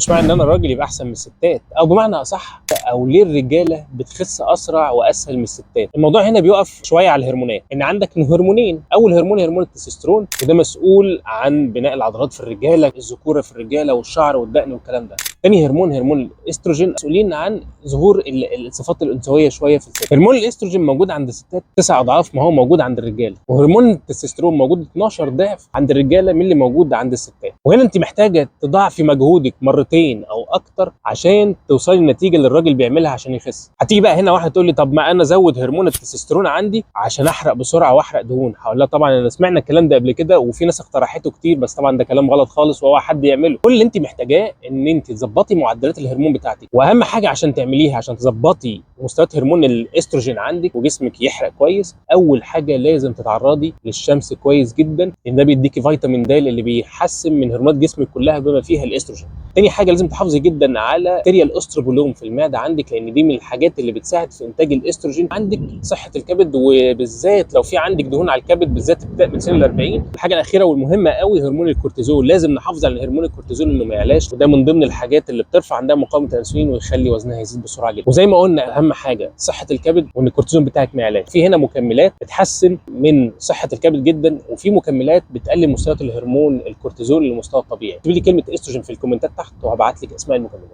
مش معنى ان انا راجل يبقى احسن من الستات، او بمعنى اصح او ليه الرجالة بتخس اسرع واسهل من الستات. الموضوع هنا بيقف شوية على الهرمونات، ان عندك هرمونين. اول هرمون هرمون التستوستيرون، وده مسؤول عن بناء العضلات في الرجالة، الذكورة في الرجالة والشعر والدقن والكلام ده. تاني هرمون هرمون الاستروجين، مسؤولين عن ظهور الصفات الانثوية شوية في الست. هرمون الاستروجين موجود عند الستات 9 اضعاف ما هو موجود عند الرجالة، وهرمون التستوستيرون موجود 12 ضعف عند الرجالة من اللي موجود عند الستات. وهنا انت محتاجه تضاعفي مجهودك مرتين او اكتر عشان توصلي للنتيجة اللي الراجل بيعملها عشان يخس. هتيجي بقى هنا واحدة تقول لي طب ما انا ازود هرمون التستوستيرون عندي عشان احرق بسرعة واحرق دهون. هقول لها طبعا انا سمعنا الكلام ده قبل كده وفي ناس اقترحته كتير، بس طبعا ده كلام غلط خالص وهو حد يعمله. كل اللي انت محتاجاه ان انت تظبطي معدلات الهرمون بتاعتك، واهم حاجة عشان تعمليها عشان تظبطي مستويات هرمون الاستروجين عندك وجسمك يحرق كويس، اول حاجة لازم تتعرضي للشمس كويس جدا، لان ده بيديكي فيتامين د اللي بيحسن من هرمونات جسمك كلها بما فيها الاستروجين. تاني حاجة لازم تحافظي جدا على بكتيريا الاستروبولوم في المعدة عندك، لان دي من الحاجات اللي بتساعد في انتاج الاستروجين عندك. صحة الكبد، وبالذات لو في عندك دهون على الكبد بالذات ابتداء من سن ال 40. الحاجة الاخيرة والمهمه قوي هرمون الكورتيزول، لازم نحافظ على هرمون الكورتيزول انه ما يعلاش، وده من ضمن الحاجات اللي بترفع عندها مقاومة الانسولين ويخلي وزنها يزيد بسرعة جدا. وزي ما قلنا اهم حاجة صحة الكبد وان الكورتيزون بتاعك ما يعلاش. في هنا مكملات بتحسن من صحة الكبد جدا، وفي مكملات بتقلل مستويات الهرمون الكورتيزول للمستوى الطبيعي. اكتبي لي كلمة استروجين في الكومنتات تحت وهبعت لك اسماء المكملات.